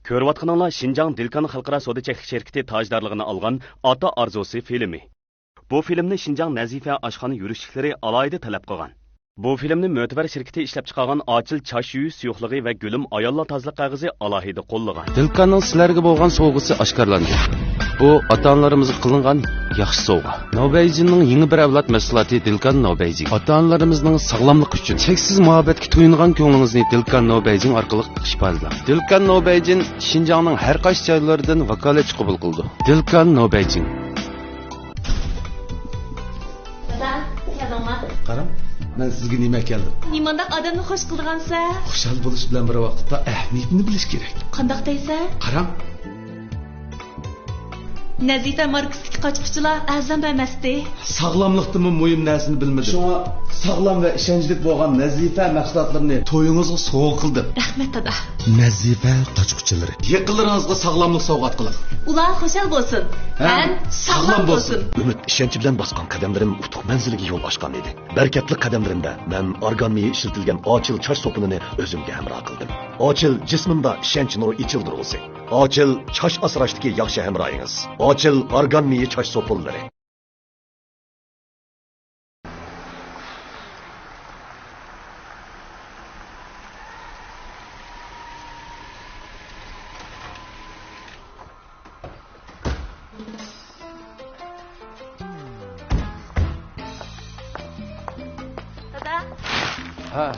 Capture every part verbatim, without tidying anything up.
كۆرۈۋاتقىنىڭلار شىنجاڭ دىلكان خەلقئارا سودا چەكلىك شىركىتى تاجدارلىقىنى ئالغان ئاتا ئارزۇسى فىلىمى. بۇ فىلىمنى شىنجاڭ نەزىپە ئاشخانا يۈرۈشلۈكلىرى ئالاھىدە تەلەپ قىلغان. بۇ فىلىمنى مۆتىۋەر شىركىتى ئىشلەپچىقارغان ئاچىل چاچ يۇيۇش سۇيۇقلۇقى ۋە گۈلۈم ئاياللار تازىلىق قەغىزى ئالاھىدە قوللىغان. دىلكاننىڭ سىلەرگە بولغان سوۋغىسى ئاشكارىلاندى. بۇ ئاتا-ئانىلىرىمىزغا قىلىنغان ياخشى سوۋغا. نوبەيجىننىڭ يېڭى بىر ئەۋلاد مەھسۇلاتى دىلكان نوبەيجىن. ئاتا-ئانىلىرىمىزنىڭ ساغلاملىقى ئۈچۈن چەكسىز مۇھەببەتكە تويۇنغان كۆڭلىڭىزنى دىلكان نوبەيجىن ئارقىلىق ئىپادىلەڭ. دىلكان نوبەيجىن شىنجاڭنىڭ ھەر قايسى جايلىرىدىن ۋاكالەتچى قوبۇل قىلىدۇ. دىلكان نوبەيجىن. دادا، كەلدىڭما؟ قاراڭ، مەن سىزگە نېمە ئەكەلدىم؟ نېمانداق ئادەمنى خوش قىلىدىغانسەن؟ خۇشال بولۇش بىلەن بىر ۋاقىتتا ئەھمىيىتىنى بىلىش كېرەك. قانداق دەيسەن؟ قاراڭ. نەزىپە ماركىسىدىكى قاچا-قۇچىلار ئەرزان بەرمەستى. ساغلاملىقتىنمۇ مۇھىم نەرسىنى بىلمىدىم. شۇڭا ساغلام ۋە ئىشەنچلىك بولغان نەزىپە مەھسۇلاتلىرىنى تويىڭىزغا سوۋغا قىلدىم. رەھمەت، دادا. نەزىپە قاچا-قۇچىلىرى. يېقىنلىرىڭىزغا ساغلاملىق سوۋغات قىلىڭ. ئۇلار خۇشال بولسۇن. ھەم ھەم ساغلام ساغلام بولسۇن. بولسۇن. ئۈمىد، ئىشەنچ بىلەن باسقان قەدەملىرىم ئۇتۇق مەنزىلىگە يول ئاچقان ئىدى. بەرىكەتلىك قەدەملىرىمدە مەن ئارگان مېيى ئىشلىتىلگەن ئاچىل چاچ سوپۇنىنى ئۆزۈمگە ھەمراھ قىلدىم. ئاچىل جىسمىمدا ئىشەنچ نۇرى ئېچىلدۇرغۇسى. ئاچىل چاچ ئاسراشتىكى ياخشى ھەمراھىڭىز. ئاچىل ئارگان مېيى چاچ سوپۇنلىرى. دادا. ھە.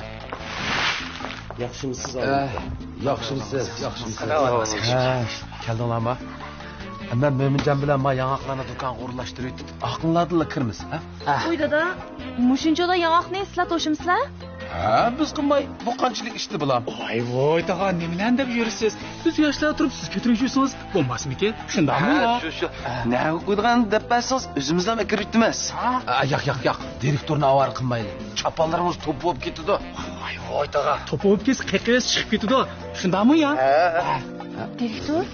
ياخشىمۇسىز، ھە، ئاباكا؟ ياخشىمۇسىز؟ ياخشىمۇسىز؟ ھە، كەلدىڭلارمۇ؟ مەن مۆمىنجان بىلەن ما ياڭاقلارنى دۇكانغا ئورۇنلاشتۇرۇۋېتىپ، ئاقىڭلاردىنلا كىرىمىز، ھە؟ ھە. ۋوي دادا، مۇشۇنچىلا ياڭاقنى سىلەر توشىمىسىلەر؟ ھە، بىز قىلماي، بۇ قانچىلىك ئىشنى بىلەم. ۋاي، ۋاي، تاغا، نېمىلەرنى دەپ يۈرىسىز؟ بىز ياشلار تۇرۇپ سىز كۆتۈرۈپ يۈرسىڭىز بولماسمىكىن؟ شۇنداقمۇ؟ ھە، يا؟ شۇ، شۇ. نەگە قويىدىغان دەپ بەرسىڭىز، ئۆزىمىزلا ئەكىرىۋېتىمىز. ھە؟ ئا، ياق، ياق، ياق. دىرېكتورنى ئاۋارە قىلمايلى. چاپانلىرىمىز توپا بولۇپ كېتىدۇ. ۋاي، ۋاي، تاغا. توپا بولۇپ كەتسە، قېقىۋېسىپ چىقىپ كېتىدۇ. شۇنداقمۇ يا؟ ھە. دىرېكتور،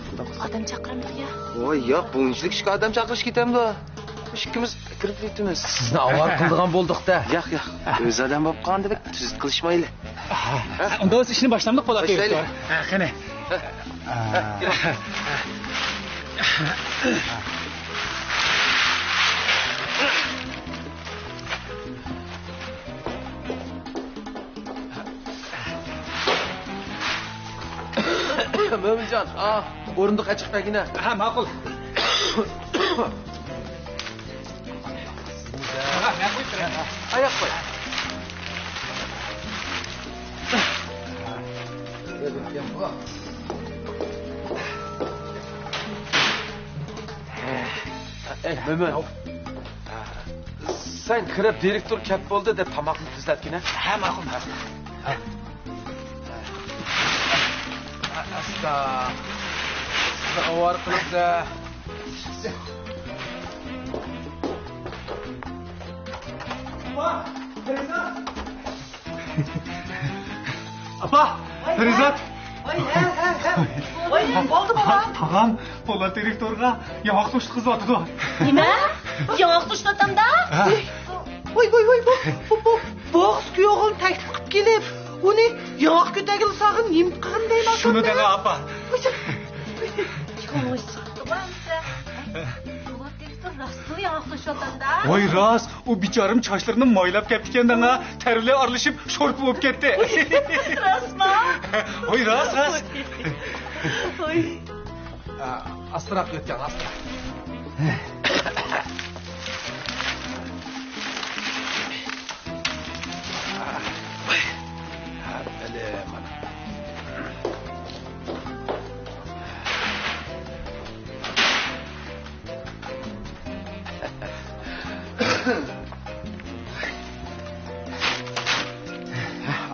ئادەم چاقىرامدۇ يا؟ ۋاي، ياق، بۇنچىلىك ئىشقا ئادەم چاقىرىش كېتەمدۇ؟ ئىككىمىز كىرىپ كېتىمىز. سىزنى ئاۋارە قىلىدىغان بولدۇق-دە. ياق، ياق. ئۆز ئادەم بولۇپ قالغاندا بەك تۈزۈت قىلىشمايلى. ھە، ئۇنداق بولسا ئىشنى باشلامدۇق بولا، باشلايلى. دىرېكتور. ھە، قېنى. ھە، كىرىڭ. مۆمىنجان، ئا، ئورۇندۇق ئېچىپ بەرگىنە. ھە، ماقۇل. ھە، مەن قويۇپ بېرەي. ئاياق قوي. ئەي، مۆمىن. سەن كىرىپ، دىرېكتور كەپ بولدى دەپ تاماقنى تېزلەتكىنە. ھە، ماقۇل، ماقۇل. ئاستا. سىزنى ئاۋارە قىلىپتۇ. ئاپا، پەرىزات. ۋاي، ھە، ھە، ھە. ۋاي، بولدى، بالام. تاغام، پولات دىرېكتورغا ياڭاق توشۇتقۇزۇۋاتىدۇ. نېمە؟ ياڭاق توشۇتۇۋاتامدا؟ ھە. ۋاي، ۋاي، ۋاي، بۇ، بۇ، بۇ، بۇ قىز كۈيئوغلىنى تەكلىپ قىلىپ كېلىپ، ئۇنى ياڭاق كۆتەرگىلى سالغىن، نېمە قىلغىنى دەيمەن. شۇنى دەڭە، ئاپا. ياڭاق توشۇتۇپتۇ بۇ ئەمىسە. پولات دىرېكتور راستلا ياڭاق توشۇۋاتامدا؟ ۋاي، راست. ئۇ بىچارىم چاچلىرىنى مايلاپ كەپتىكەن دەڭا، تەرلەر ئارىلىشىپ شورپا بولۇپ كەتتى. راستما؟ ھوي، راست، راست. ھوي. ئا، ئاستىراق يۆتكەڭ، ئاستىراق. ھە، بەلى، مانا.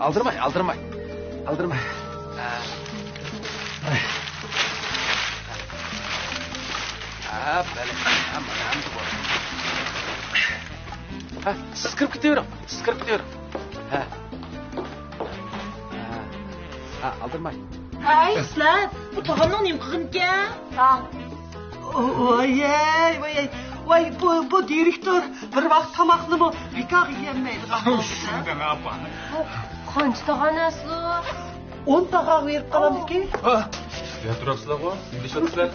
ئالدىرماي، ئالدىرماي. ئالدىرماي. ھە، بەلى. ھە، مانا، ھەممىسى بار. ھە، سىز كىرىپ كېتىۋېرىڭ. سىز كىرىپ كېتىۋېرىڭ. ھە. ھە. ھە، ئالدىرماي. ھەي، سىلەر، بۇ تاغامنىڭ نېمە قىلغىنىكەن؟ تاغام. ۋايەي، ۋايەي، ۋاي، بۇ، بۇ دىرېكتور بىر ۋاق تاماقنىمۇ بىكارغا يېيەلمەيدىغان بولدى. شۇنداق، ئاپا. قانچە تاغان ئەسلى؟ ئون تاغان بېرىپ قالامدىكىن. ھە. ياتۇرۇپسىلەرغۇ، كۈلۈشۈۋاتىسىلەر.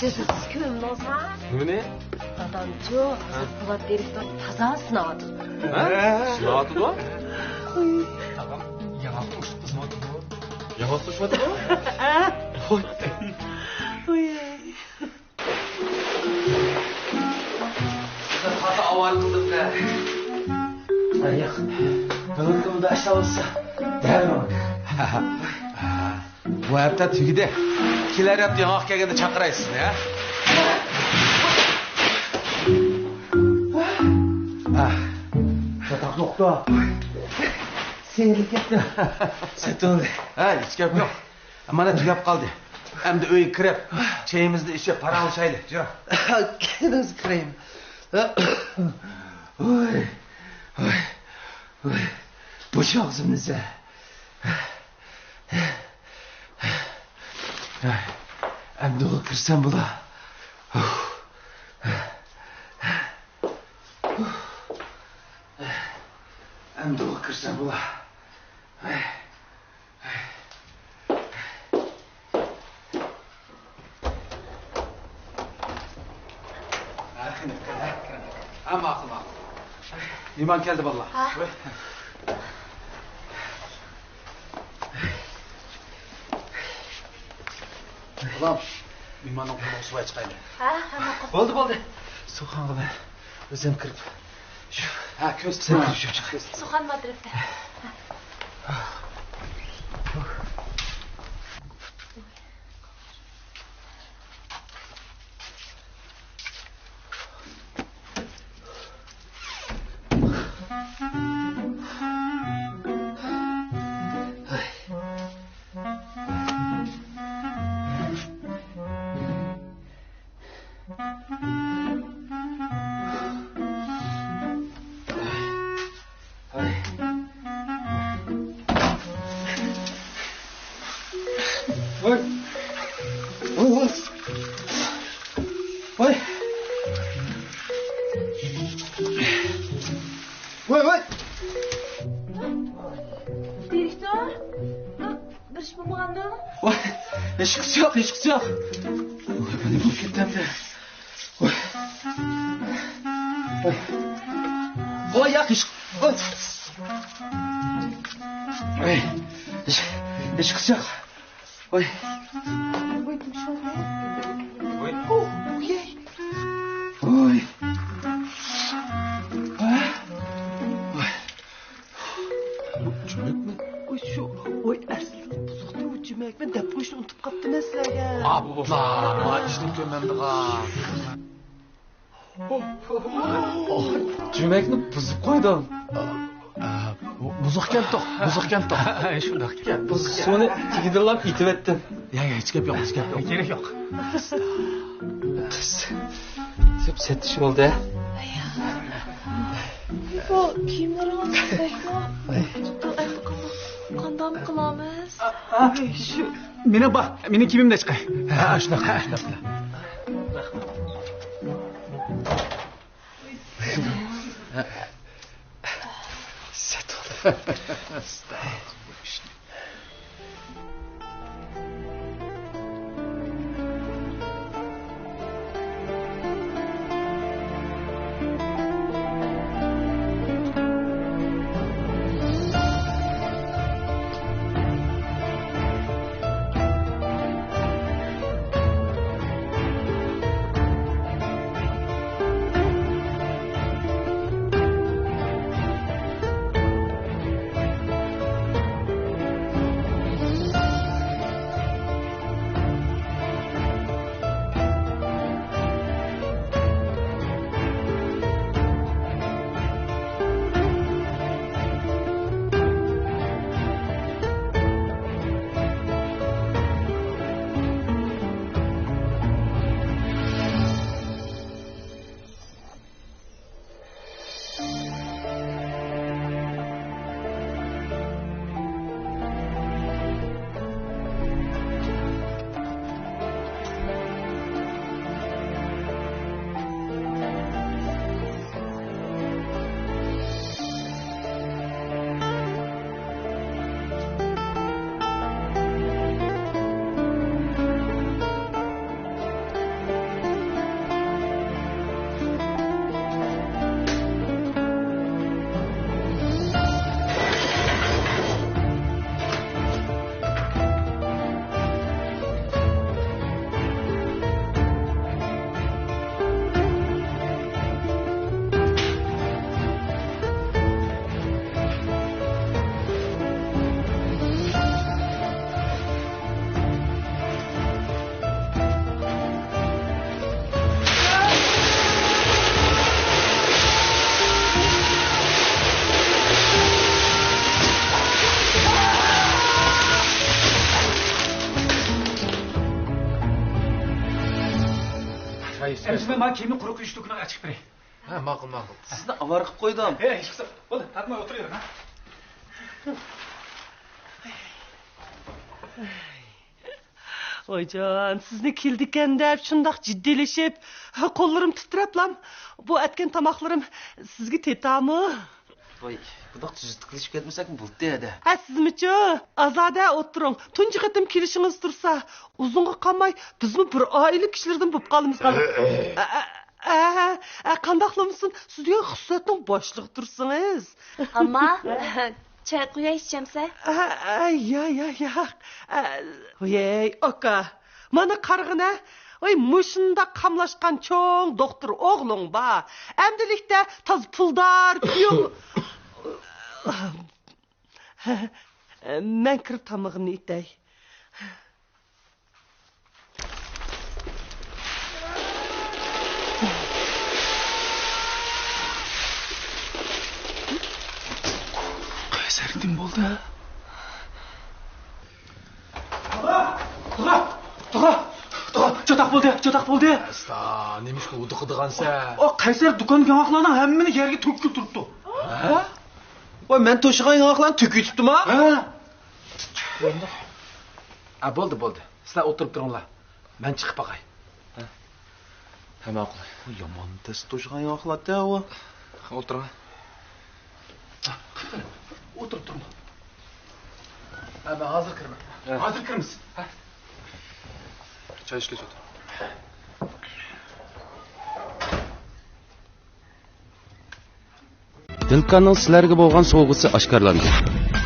سىز كۆرمىدىڭىزما؟ نېمىنى؟ دادامچۇ، ھە؟ سىز پولات دىرېكتور تازا سىناۋاتىدۇ. ھە؟ سىناۋاتىدۇ؟ دادام ياڭاق توشۇپ خىزمەت قىلىدۇ. ياڭاق توشۇۋاتىدۇ؟ ۋاي. تازا ئاۋارە قىلدىم-دە. ئاياق. بۈگۈنكى مۇنداق ئىشلار بولسا دەل. بۇ ھەپتە تۈگىدى. كېلەر ھەپتە ياڭاق كەلگەندە چاقىراي سىزنى، ھە؟ چاتاق نۇقتا. سېرىپ كەتتى. سەتۇلدى. ھە، ھېچ گەپ يوق. مانا تۈگەپ قالدى. ئەمدى ئۆيگە كىرىپ، چېيىمىزنى ئىچىپ، پاراڭلىشايلى. يۈر. كەينىڭىزگە كىرەيمەن. ۋاي، ۋاي، ۋاي. بوش ئاغزىمنى سە. ئەمدىغۇ كىرسەم بولا. ئەمدىغۇ كىرسەم بولا. ھە، ماقۇل، ماقۇل. مېھمان كەلدى، بالىلار. ھە. بالام، مېھماننىڭ قولىغا سۇ چىقايلى. ھە، ھە، ماقۇل. بولدى، بولدى. سۇخانغا مەن ئۆزۈم كىرىپ. ھە، كۆز سەن تۇتما. كىرىپ چىق. سۇخان ماترىپتا. ۋاي. ۋاي، ۋاي. ۋاي. ۋاي، ۋاي. دىرېكتور، بىر ئىش بولمىغاندۇ؟ ۋاي، ھېچقىسى يوق، ھېچقىسى يوق. ۋاي، مانا بولۇپ كەتتى ئەمدى. ۋاي. ۋاي، ياق، ھېچ، ۋاي. ۋاي، ھېچ، ھېچقىسى يوق. ۋاي. ۋاي، نېمە ئىش بولدى؟ ۋاي. ۋاي. ۋاي. ۋاي. جۈمەكمۇ؟ ۋاي، شۇ، ۋاي، ئەسلىدە بۇزۇقتى، ئۇ جۈمەكمۇ دەپ قويۇشنى ئۇنتۇپ قاپتىمەن سىلەرگە. ئاپلا، ما ئىشنى كۆرمەمدىغان. جۈمەكنى بۇزۇپ قويدۇم. بۇزۇقكەنتۇق، بۇزۇقكەنتۇق. شۇنداق ئىكەن. بۇ سۇنى تېگىدىنلا ئېتىۋەتتىم. يا، يا، ھېچ گەپ يوق، ھېچ گەپ يوق. كېرەك يوق. سېتىش بولدى. بۇ كىيىملىرىڭىز بەكمۇ قانداق قىلىمىز؟ شۇ مېنىڭ بار، مېنىڭ كىيىمىمنى چىقاي. ھە، شۇنداق، شۇنداق. ئەمىسە مەن ماڭا كىيىمنى قۇرۇق يۇيۇش دۇكىنىغا ئەچىكىپ بېرەي. ھە، ماقۇل، ماقۇل. سىزنى ئاۋارە قىلىپ قويدۇم. ھە، ھېچقىسى. بولدى، تارتماي ئولتۇرۇۋېرىڭ، ھە. ۋايجان، سىزنى كېلىدىكەن دەپ شۇنداق جىددىيلىشىپ، قوللىرىم تىترەپلام، بۇ ئەتكەن تاماقلىرىم سىزگە تېتامۇ؟ ۋاي، بۇنداق تۈزۈتۈپ كېلىشىپ كەتمىسەكمۇ بولدى ھەدە. ھە، سىزمىچۇ؟ ئازادە ئولتۇرۇڭ. تۇنجى قېتىم كېلىشىڭىز تۇرسا، ئۇزۇنغا قالماي بىزمۇ بىر ئائىلە كىشىلىرىدىن بولۇپ قالىمىز قانداق؟ ئە، ئە، ئە، ئە، قانداقلىمىسۇن، سىز دېگەن خىسلەتنىڭ باشلىقى تۇرسىڭىز. ئامما، چاي قۇياي ئىچەمسە؟ ئە، ئە، يا، يا، ياق. ئە، ۋەي، ئاكا، مانا قارىغىنە. ۋەي، مۇشۇنداق قاملاشقان چوڭ دوختۇر ئوغلۇڭ بار. ئەمدىلىكتە تازا پۇلدار كۈيۈڭ. مەن كىرىپ تامىقىمنى ئېتەي. قەيسەر نېمە بولدى؟ تۇغا! تۇغا! تۇغا! تۇغا! چاتاق بولدى! چاتاق بولدى! ئەستا، نېمىشقا ھودۇقىدىغانسەن؟ ئا، قەيسەر دۇكاندىكى ياڭاقلارنىڭ ھەممىنى يەرگە تۆكۈپ تۇرۇپتۇ. ھە؟ ۋاي، مەن توشۇغان ياڭاقلارنى تۆكۈۋېتىپتىما؟ ھە. ھە، بولدى، بولدى. سىلەر ئولتۇرۇپ تۇرۇڭلار. مەن چىقىپ باقاي. ھە. ھە، ماقۇل. بۇ يامان تەس توشۇغان ياڭاقلارتە ئۇ. ئولتۇرۇڭ. ئولتۇرۇپ تۇرۇڭ. ھە، مەن ھازىر كىرىمەن. ھە. ھازىر كىرىمىز. ھە. چاي ئىچكەچ ئولتۇر. دىلكاننىڭ سىلەرگە بولغان سوۋغىسى ئاشكارىلاندى.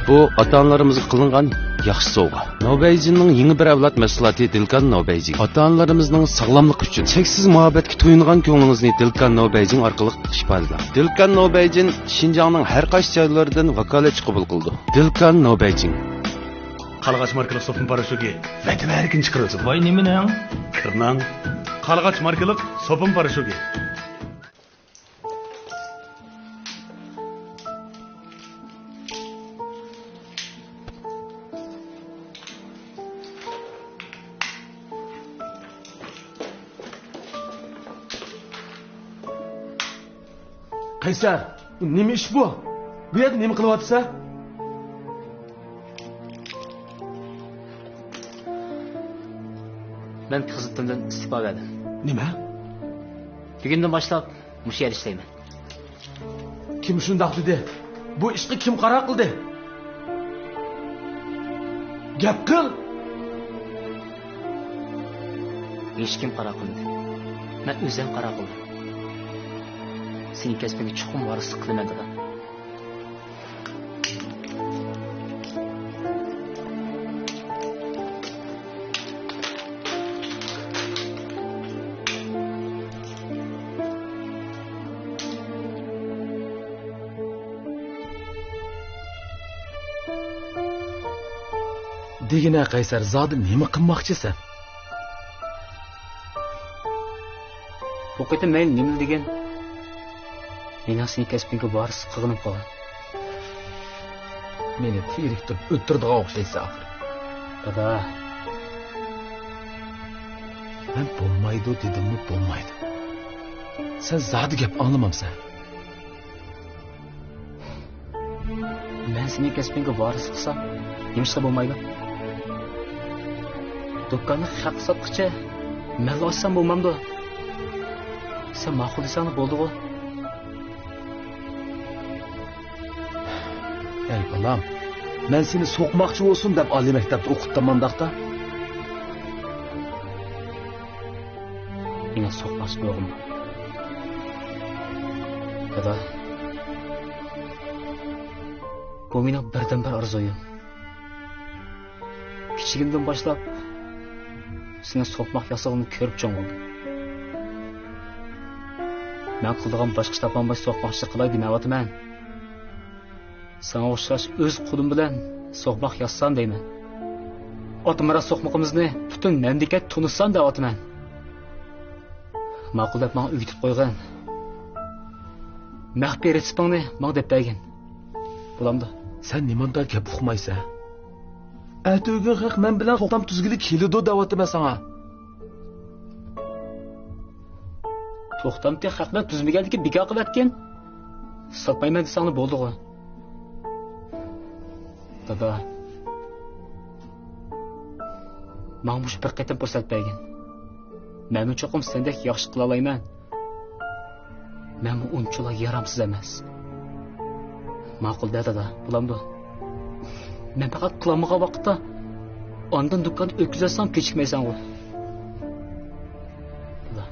بۇ ئاتا-ئانىلىرىمىزغا قىلىنغان ياخشى سوۋغا. نوبەيجىننىڭ يېڭى بىر ئەۋلاد مەھسۇلاتى دىلكان نوبەيجىن. ئاتا-ئانىلىرىمىزنىڭ ساغلاملىقى ئۈچۈن چەكسىز مۇھەببەتكە تويۇنغان كۆڭلىڭىزنى دىلكان نوبەيجىن ئارقىلىق ئىپادىلەڭ. دىلكان نوبەيجىن شىنجاڭنىڭ ھەر قايسى جايلىرىدىن ۋاكالەتچى قوبۇل قىلىدۇ. دىلكان نوبەيجىن. قارلىغاچ ماركىلىق سوپۇن پاراشوكى ۋەتەن ھەرىكىنى چىقىرىۋاتىدۇ. ۋاي، نېمىنىڭ؟ كىرنىڭ. قارلىغاچ ماركىلىق سوپۇن پاراشوكى. قەيسەر، بۇ نېمە ئىش بۇ؟ بۇ يەردە نېمە قىلىۋاتىسەن؟ مەن خىزمىتىمدىن ئىستېپا بەردىم. نېمە؟ بۈگۈندىن باشلاپ مۇشۇ يەردە ئىشلەيمەن. كىم شۇنداق دېدى؟ بۇ ئىشقا كىم قارار قىلدى؟ گەپ قىل! ھېچكىم قارار قىلمىدى. مەن ئۆزۈم قارار قىلدىم. سېنىڭ كەسپىڭگە چوقۇم ۋارىسلىق قىلىمەن، دادا. دېگىنە قەيسەر، زادى نېمە قىلماقچىسەن؟ بۇ قېتىم مەيلى نېمىلا دېگىن، مېنىڭ سېنىڭ كەسپىڭگە ۋارىسلىق قىلغىنىم قالغان. مېنى تىرىك تۇرۇپ ئۆلتۈرىدىغان ئوخشايسەن ئاخىر. دادا. مەن بولمايدۇ دېدىممۇ بولمايدۇ. سەن زادى گەپ ئاڭلىمامسەن. مەن سېنىڭ كەسپىڭگە ۋارىسلىق قىلسام، نېمىشقا بولمايدۇ؟ دۇكاننى خەققە ساتقىچە مەنلا ئاچسام بولمامدۇ؟ سەن ماقۇل دېسەڭلا بولدىغۇ. ئەي بالام، مەن سېنى سوقماقچى بولسۇن دەپ ئالىي مەكتەپتە ئوقۇتتۇم مانداقتا. مېنىڭ سوقماقچى بولغۇم بار. دادا، بۇ مېنىڭ بىردىنبىر ئارزۇيۇم. كىچىكىمدىن باشلاپ سېنىڭ سوقماق ياسىغىنىنى كۆرۈپ چوڭ بولدۇم. مەن قىلىدىغان باشقا ئىش تاپالماي سوقماقچىلىق قىلاي دېمەيۋاتىمەن. ساڭا ئوخشاش ئۆز قولۇم بىلەن سوقماق ياسىسام دەيمەن. ئاتا مىراس سوقمىقىمىزنى پۈتۈن مەملىكەت تونۇسام دەۋاتىمەن. ماقۇل دەپ ماڭا ئۆگىتىپ قويغىن. مەخپىي رېتسېپىڭنى ماڭا دەپ بەرگىن. بولامدۇ؟ سەن نېمانداق گەپ ئۇقمايسەن؟ ئەتىگۈن خەق مەن بىلەن توختام تۈزگىلى كېلىدۇ دەۋاتىمەن ساڭا. بوختامتى خەق بىلەن تۈزمىگەندىكىن بىكار قىلىۋەتكىن. ساتمايمەن دېسەڭلا بولدىغۇ. دادا، ماڭا مۇشۇ بىر قېتىم پۇرسەت بەرگىن. مەنمۇ چوقۇم سەندەك ياخشى قىلالايمەن. مەنمۇ ئۇنچىلا يارامسىز ئەمەس. ماقۇل دە، دادا، بولامدۇ؟ مەن پەقەت قىلالمىغان ۋاقىتتا ئاندىن دۇكاننى ئۆتكۈزۈۋەتسەڭ كېچىكمەيسەنغۇ. دادا.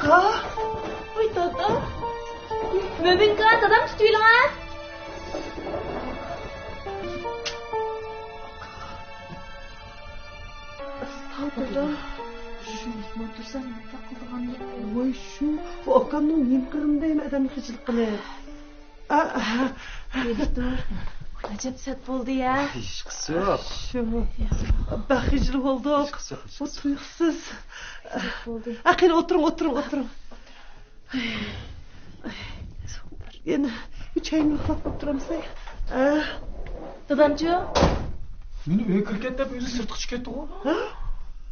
ئاكا. ۋاي دادا. مۆمىنكا، دادام تۇتۇۋېلىڭە. ئەستەغپۇرۇللا. شۇ مېھمان تۇرسا نېمە قىلىدىغان گەپ؟ ۋاي شۇ، بۇ ئاكامنىڭ نېمە قىلغىنى دەيمەن ئادەمنى خىجىل قىلىپ. ئا، ئا. دىرېكتور، ئەجەب سەت بولدى يا. ھېچقىسى يوق. شۇ. بەك خىجىل بولدۇق. ھېچقىسى يوق، ھېچقىسى يوق. بۇ تۇيۇقسىز. سەت بولدى. ئا، قېنى ئولتۇرۇڭ، ئولتۇرۇڭ، ئولتۇرۇڭ. يەنە ئۈچەينى يوقلاپ قويۇپ تۇرامسەن؟ ئا. دادامجۇ. مېنى ئۆيگە كىرىپ كەت دەپ ئۆزى سىرتقا چىقىپ كەتتىغۇ.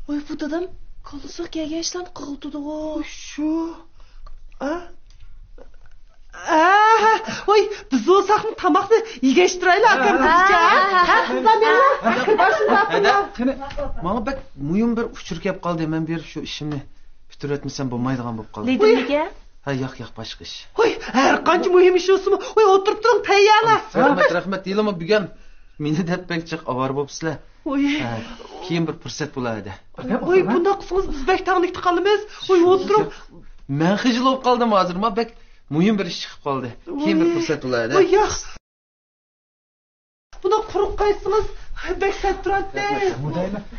ۋاي، بۇ دادام كاللىسىغا كەلگەن ئىشلارنى قىلىۋاتىدىغۇ. شۇ. ئا؟ ئا، ۋاي، بىز بولساقمۇ تاماقنى يېگەشتۈرايلى، ئاكام ھە، بىزچە. ھە، ھە، ھە، ھە، قىزلار، ھە، مېنىڭ. ھە، ھە، قېنى، ماڭا بەك مۇھىم بىر ئۇچۇر كەپ قالدى. مەن بىر شۇ ئىشىمنى پۈتتۈرۈۋەتمىسەم بولمايدىغان بولۇپ قالدى. لىدىرمىكەن؟ ھە، ياق، ياق، باشقا ئىش. ۋاي، ھەر قانچە مۇھىم ئىش بولسىمۇ، ۋاي، ئولتۇرۇپ تۇرۇڭ، تەييارلا. رەھمەت، رەھمەت. ھېلىمۇ بۈگۈن مېنى دەپ بەك جىق ئاۋارە بوپسىلەر. ۋاي. ھە، كېيىن بىر پۇرسەت بولار ئەدە. ۋاي، بۇنداق قىلسىڭىز بىز بەك تەڭلىكتە قالىمىز. ۋاي، ئولتۇرۇڭ. مەن خىجىل بولۇپ قالدىم ھازىر. ما بەك مۇھىم بىر ئىش چىقىپ قالدى. كېيىن بىر پۇرسەت بولار ئەدە. ۋاي، ياق. بۇنداق قۇرۇق قايتسىڭىز بەك سەت تۇراتتى.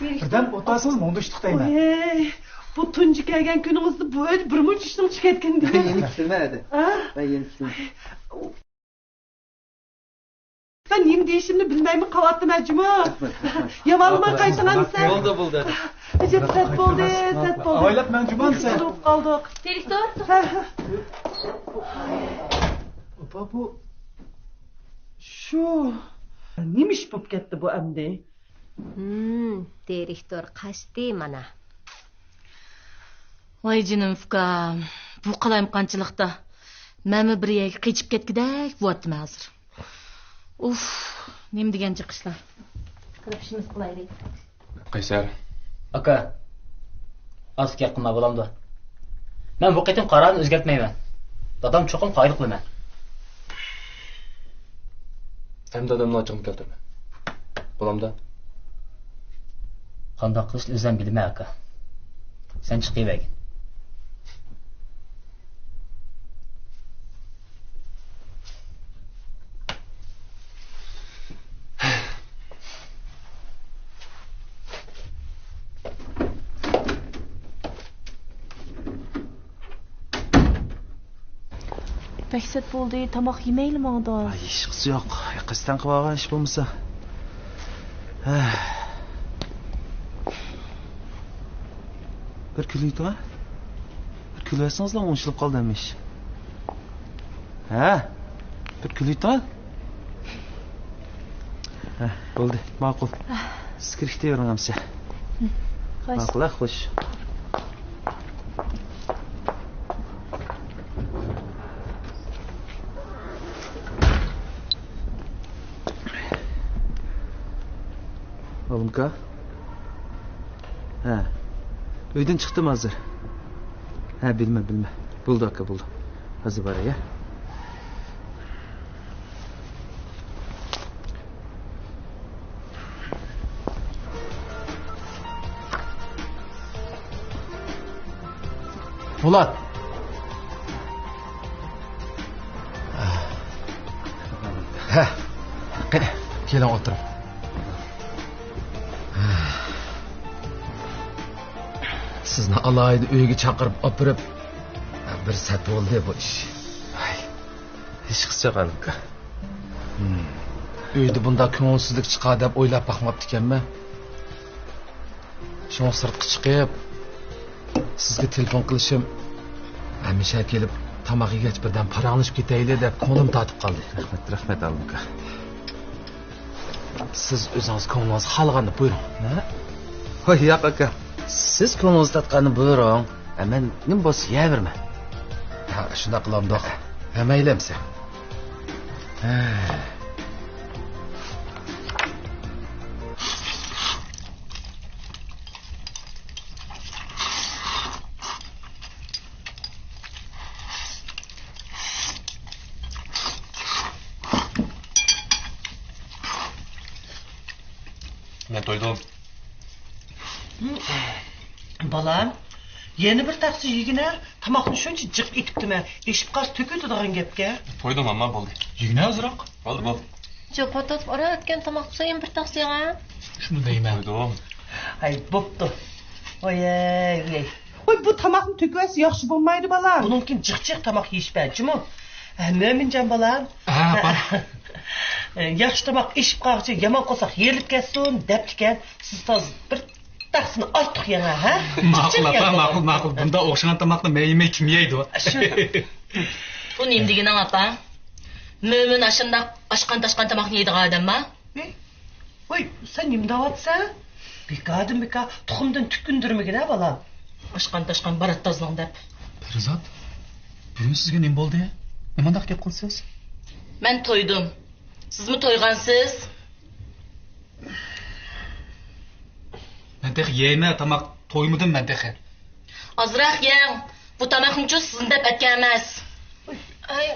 بىردەم ئولتۇرسىڭىز مۇڭدىشتۇق دەيمەن. ۋاي، بۇ تۇنجى كەلگەن كۈنىڭىزدە بۇ ئۆيدە بىر مۇنچە ئىشنىڭ چىقىۋەتكىنى. مەن يەنە كېتىمەن ئەدە. ھە؟ مەن يەنە كېتىمەن. مەن نېمە دېيىشىمنى بىلمەيمەن قاۋاتتىم ھە جۇمۇ. ياۋالماي قايتىڭ ئەمىسە. بولدى، بولدى. ئەجەب سەت بولدى، سەت بولدى. ئاۋايلاپ مەن جۇمۇ ئەمىسە. قالدۇق. دىرېكتور. ھە، ھە. ئاپا، بۇ شۇ. نېمە ئىش بولۇپ كەتتى بۇ ئەمدى؟ ھىم، دىرېكتور قاچتى مانا. ۋاي جېنىم ئۇكام، بۇ قالايمىقانچىلىقتا مەنمۇ بىر يەرگە قېچىپ كەتكۈدەك بولۇۋاتىمەن ھازىر. ئۇف، نېمە دېگەن جىق ئىشلار. كىرىپ ئىشىمىزنى قىلايلى. قەيسەر. ئاكا، ئاز گەپ قىلما بولامدۇ؟ مەن بۇ قېتىم قارارنى ئۆزگەرتمەيمەن. دادام چوقۇم قايىل قىلىمەن. ھەم دادامنىڭ ئاچچىقىنى كەلتۈرمە. بولامدۇ؟ قانداق قىلىشنى ئۆزۈم بىلىمەن، ئاكا. سەن چىقىۋەرگىن. بەك سەت بولدى، تاماق يېمەيلى ماڭىدۇ. ئاي، ھېچقىسى يوق. قەستەن قىلىۋالغان ئىش بولمىسا. ھە. بىر كۈلۈۋېتىڭ ھە. بىر كۈلۈۋەتسىڭىزلا ئوڭشىلىپ قالدى ھەممە ئىش. ھە. بىر كۈلۈۋېتىڭ ھە. ھە، بولدى، ماقۇل. سىز كىرىپ كېتىۋېرىڭ ئەمىسە. خوش. ماقۇل ھە، خوش. ئالىمكا. ھە. ئۆيدىن چىقتىم ھازىر. ھە، بىلمە، بىلمە. بولدى ئاكا، بولدى. ھازىر باراي ھە. پولات! ھە، قېنى، كېلىڭ ئولتۇرۇڭ. سىزنى ئالاھىدە ئۆيگە چاقىرىپ ئاپىرىپ، بىر سەت بولدى بۇ ئىش. ھەي، ھېچقىسى يوق، ئالىم ئاكا. ھىم. ئۆيدە بۇنداق كۆڭۈلسىزلىك چىقار دەپ ئويلاپ باقماپتىكەنمەن. شۇڭا سىرتقا چىقىپ، سىزگە تېلېفون قىلىشىم، ھەمىشە كېلىپ، تاماق يېگەچ بىردەم پاراڭلىشىپ كېتەيلى دەپ كۆڭلۈم تارتىپ قالدى. رەھمەت، رەھمەت، ئالىم ئاكا. سىز ئۆزىڭىز كۆڭلىڭىز خالىغاننى بۇيرۇڭ. ھە؟ ھوي، ياق، ئاكا. سىز كۆڭلىڭىز تارتقاننى بۇيرۇڭ. ھە، مەن نېمە بولسا يەۋېرىمەن. ھە، شۇنداق قىلامدۇق. ھە، مەيلى ئەمسە. ھە. مەن تويدۇم. بالام، يەنە بىر تەخسە يېگىنە، تاماقنى شۇنچە جىق ئېتىپتىمەن، ئېشىپ قالسا تۆكۈۋېتىدىغان گەپكە. تويدۇم، ئامما، بولدى. يېگىنە ئازراق. بولدى، بولدى. چوپان تارتىپ ئاران ئەتكەن تاماقتا يەنە بىر تەخسە يەڭە. شۇنى دەيمەن. تويدۇم. ھەي، بوپتۇ. ۋاي، ۋاي. ۋاي، بۇ تاماقنى تۆكۈۋەتسە ياخشى بولمايدۇ، بالام. بۇنىڭكىن جىق-جىق تاماق يېيىش بەر، جۇمۇ. ھە، مۆمىنجان بالام. ھە، ئاپا. ياخشى تاماق ئېشىپ قالغۇچە يامان قورساق يېرىلىپ كەتسۇن دەپتىكەن. سىز ھازىر بىر تەخسىنى ئارتۇق يەڭە، ھە؟ ماقۇل، ئاپا، ماقۇل، ماقۇل. بۇنداق ئوخشىغان تاماقنى مەن يېمەي كىم يەيدۇ؟ شۇ. بۇ نېمە دېگىنىڭ، ئاپا؟ مۆمىن ئاشۇنداق ئاشقان-تاشقان تاماقنى يەيدىغان ئادەمما؟ ۋوي، سەن نېمە دەۋاتىسەن؟ بىكاردىن بىكار تۇخۇمدىن تۈك ئۈندۈرمىگىن ھە، بالام. ئاشقان-تاشقان بارات تازىلاڭ دەپ. پەرىزات، بۈگۈن سىزگە نېمە بولدى؟ نېمانداق گەپ قىلىسىز؟ مەن تويدۇم. سىزمۇ تويغانسىز؟ مەن تېخى يەيمەن، تاماق تويمىدىم مەن تېخى. ئازراق يەڭ. بۇ تاماقنىچۇ سىزنى دەپ ئەتكەن ئەمەس. ئاي،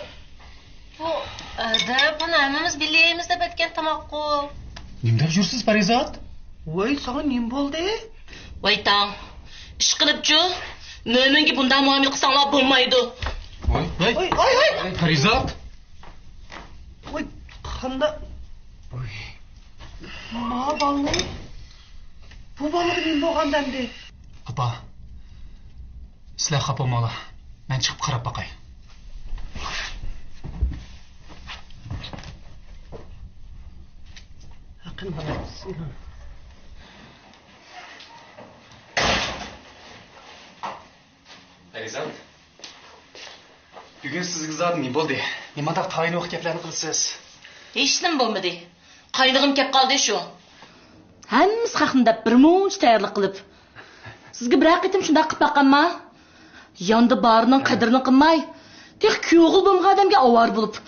بۇ، ئەدە، بۇنى ھەممىمىز بىللە يەيمىز دەپ ئەتكەن تاماققۇ. نېمە دەپ يۈرسىز، پەرىزات؟ ۋاي، ساڭا نېمە بولدى؟ ۋاي تاڭ. ئىشقىلىپچۇ، مۆمىنگە بۇنداق مۇئامىلە قىلساڭلار بولمايدۇ. ۋاي. ۋاي، ۋاي، ۋاي. پەرىزات. ۋاي، قانداق؟ ۋاي. ما بالىنى؟ بۇ بالىغا نېمە بولغان ئەمدى؟ ئاپا، سىلەر خاپا بولماڭلار. مەن چىقىپ قاراپ باقاي. ھەققىنى بالايسىز. پەرىزات، بۈگۈن سىزگە زادى نېمە بولدى؟ نېمانداق تايىنىۋاق گەپلەرنى قىلىسىز؟ ھېچنېمە بولمىدى. قاينىغۇم كەپ قالدى شۇ. ھەممىسى خەقنى دەپ بىر مۇنچە تەييارلىق قىلىپ. سىزگە بىرەر قېتىم شۇنداق قىلىپ باققانما؟ ياندا بارىنىڭ قەدرىنى قىلماي، تېخى كۈيئوغۇل بولمىغان ئادەمگە ئاۋارە بولۇپ.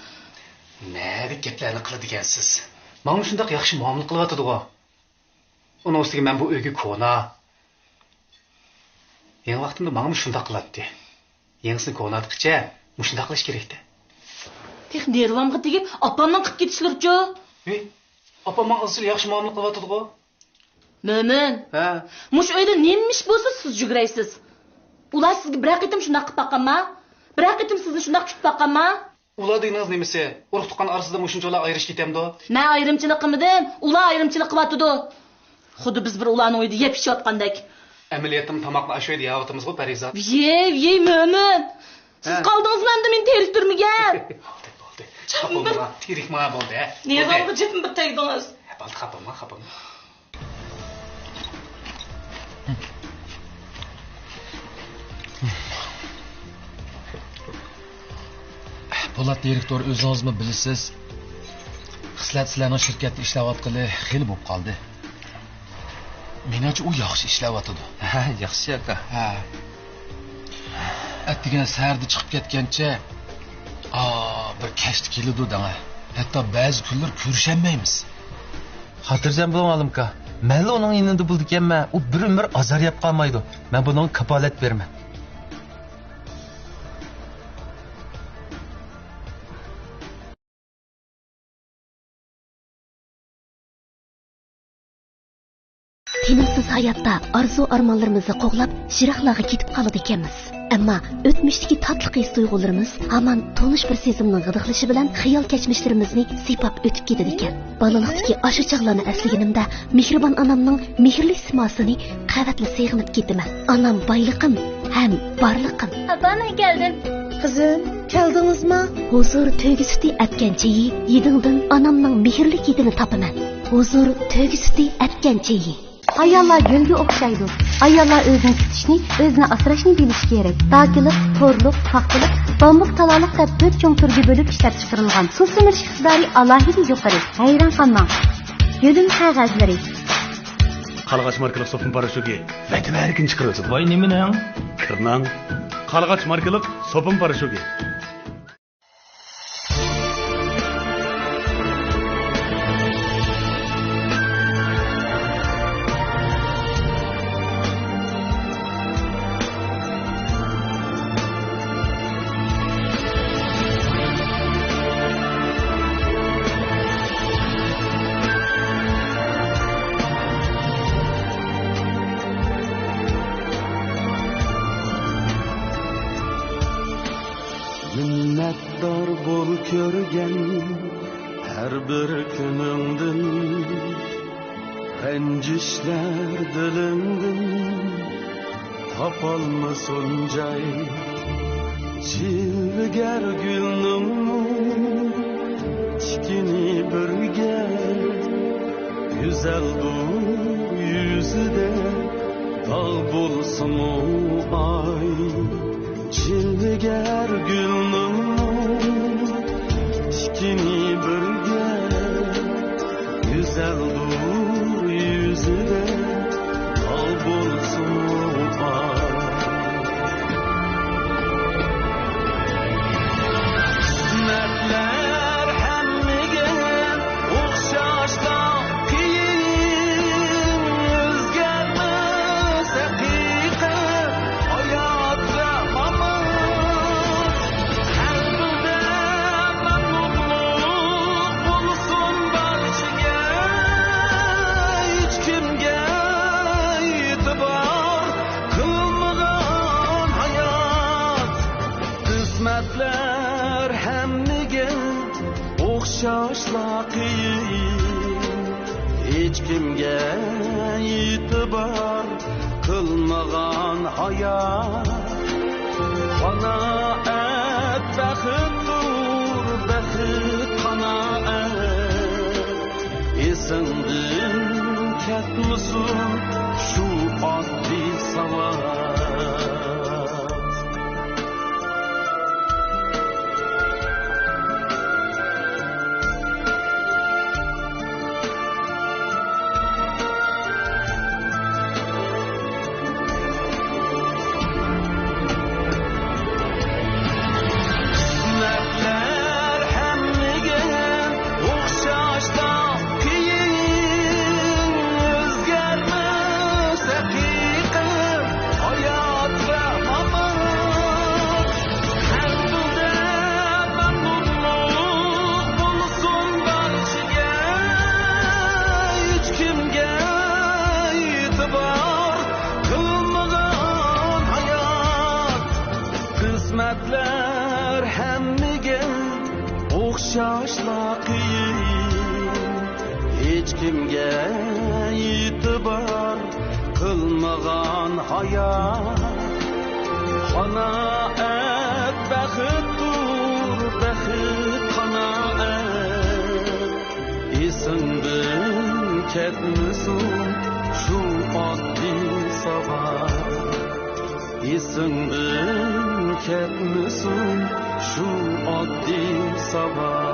نەدىكى گەپلەرنى قىلىدىكەنسىز؟ ماڭا شۇنداق ياخشى مۇئامىلە قىلىۋاتىدىغۇ. ئۇنىڭ ئۈستىگە مەن بۇ ئۆيگە كونا. يېڭى ۋاقتىمدا ماڭىمۇ شۇنداق قىلاتتى. يېڭىسىنى كوناتقىچە مۇشۇنداق قىلىش كېرەكتى. تېخى نېرۋامغا تېگىپ، ئاپامنىڭ قىلىپ كېتىشلىرىچۇ؟ ھېي، ئاپام ماڭا ئىزچىل ياخشى مۇئامىلە قىلىۋاتىدىغۇ. مۆمىن. ھە؟ مۇشۇ ئۆيدە نېمە ئىش بولسا سىز جۈگرەيسىز. ئۇلار سىزگە بىرەر قېتىم شۇنداق قىلىپ باققانما؟ بىرەر قېتىم سىزنى شۇنداق كۈتۈپ باققانما؟ ئۇلار دېگىنىڭىز نېمىسى؟ ئۇرۇق-تۇغقان ئارىسىدا مۇشۇنچىلا ئايرىشىپ كېتەمدۇ؟ مەن ئايرىمچىلىق قىلمىدىم، ئۇلار ئايرىمچىلىق قىلىۋاتىدۇ. خۇددى بىز بىر ئۇلارنىڭ ئۆيىدە يەپ ئىچىۋاتقاندەك. ئەمەلىيەتتىمۇ تاماقنى ئاشۇ يەردە يەۋاتىمىزغۇ، پەرىزات. يەي، يەي، مۆمىن! سىز ھە؟ قالدىڭىزمۇ ئەمدى مېنى تېرىكتۈرمىگەن! بولدى، بولدى. خاپا بولما، تېرىكمە بولدى، ھە؟ نېرۋامغا جىپمۇ بىر تەگدىڭىز. ھە، بولدى، خاپا بولما، خاپا بولما. پولات دىرېكتور، ئۆزىڭىزمۇ بىلىسىز، خىسلەت سىلەرنىڭ شىركەتتە ئىشلەۋاتقىلى خېلى بولۇپ قالدى. مېنىڭچە، ئۇ ياخشى ئىشلەۋاتىدۇ. ھە، ياخشى، ئاكا. ھە. ئەتىگەن سەھەردە چىقىپ كەتكەنچە، ئا، بىر كەچتە كېلىدۇ دەڭە. ھەتتا بەزى كۈنلىرى كۆرۈشەلمەيمىز. خاتىرجەم بولۇڭ، ئالىم ئاكا. مەنلا ئۇنىڭ يېنىدا بولىدىكەنمەن، ئۇ بىر ئۆمۈر ئازار يەپ قالمايدۇ. مەن بۇنىڭغا كاپالەت بېرىمەن. تىنىمسىز ھاياتتا ئارزۇ-ئارمانلىرىمىزنى قوغلاپ، يىراقلارغا كېتىپ قالىدىكەنمىز. ئەمما ئۆتمۈشتىكى تاتلىق ھېس-تۇيغۇلىرىمىز ھامان تونۇش بىر سېزىمنىڭ غىدىقلىشى بىلەن خىيال كەچمىشلىرىمىزنى سىيپاپ ئۆتۈپ كېتىدىكەن. بالىلىقتىكى ئاشۇ چاغلارنى ئەسلىگىنىمدە، مېھرىبان ئانامنىڭ مېھىرلىك سىماسىنى قەۋەتلا سېغىنىپ كېتىمەن. ئانام بايلىقىم ھەم بارلىقىم. ئاپا، مەن كەلدىم. قىزىم، كەلدىڭىزما؟ ھۇزۇر تۆگە سۈتى ئەتكەن چېيى، ھىدىڭدىن ئانامنىڭ مېھىرلىك ھىدىنى تاپىمەن. ھۇزۇر تۆگە سۈتى ئەتكەن چېيى. ئاياللار گۈلگە ئوخشايدۇ. ئاياللار ئۆزىنى تۇتۇشنى، ئۆزىنى ئاسراشنى بىلىشى كېرەك. داكىلىق، تورلۇق، پاختىلىق، بامبۇك، تالالىق دەپ تۆت چوڭ تۈرگە بۆلۈپ ئىشلەپچىقىرىلغان. سۇ سۈمۈرۈش ئىقتىدارى ئالاھىدە يۇقىرى. ھەيران قالماڭ. يۆلىمە قەغەزلىرى. قارلىغاچ ماركىلىق سوپۇن پاراشوكى ۋەتىۋەرگىن چىقىرىۋېتىدۇ. ۋاي، نېمىنىڭ؟ كىرنىڭ. قارلىغاچ ماركىلىق سوپۇن پاراشوكى. مىننەتدار بول كۆرگەن ھەر بىر كۈنۈڭدىن، رەنجىشلەر دىلىڭدىن تاپالمىسۇن جاي. جىلۋىگەر گۈلنىڭمۇ تىكىنى بىرگە، گۈزەلدۇر يۈزىدە داغ بولسىمۇ ئاي. جىلۋىگەر گۈلنىڭمۇ تىكىنى بىرگە، گۈزەلدۇر يۈزىدە داغ بولسىمۇ بار. قىسمەتلەر ھەممىگە ئوخشاشلا قىيىن، ئۆزگەرمەس ھەقىقەت، ھايات ۋە مامات. قەلبىڭدە مەمنۇنلۇق بولسۇن بارچىگە، ھېچكىمگە ئېتىبار قىلمىغان ھايات. قىسمەتلەر ھەممىگە ئوخشاشلا قىيىن، ھېچكىمگە ئېتىبار قىلمىغان ھايات. قانائەت بەختتۇر، بەخت قانائەت. ئېسىڭدىن كەتمىسۇن شۇ ئاددىي ساۋات. قىسمەتلەر ھەممىگە ئوخشاشلا قىيىن، ئۆزگەرمەس ھەقىقەت، ھايات ۋە مامات. قەلبىڭدە مەمنۇنلۇق بولسۇن بارچىگە، ھېچكىمگە ئېتىبار قىلمىغان ھايات. قىسمەتلەر ھەممىگە ئوخشاشلا قىيىن، ھېچكىمگە ئېتىبار قىلمىغان ھايات. قانائەت بەختتۇر، بەخت قانائەت. ئېسىڭدىن كەتمىسۇن شۇ ئاددىي ساۋات. ئېسىڭدىن كەتمىسۇن شۇ ئاددىي ساۋات.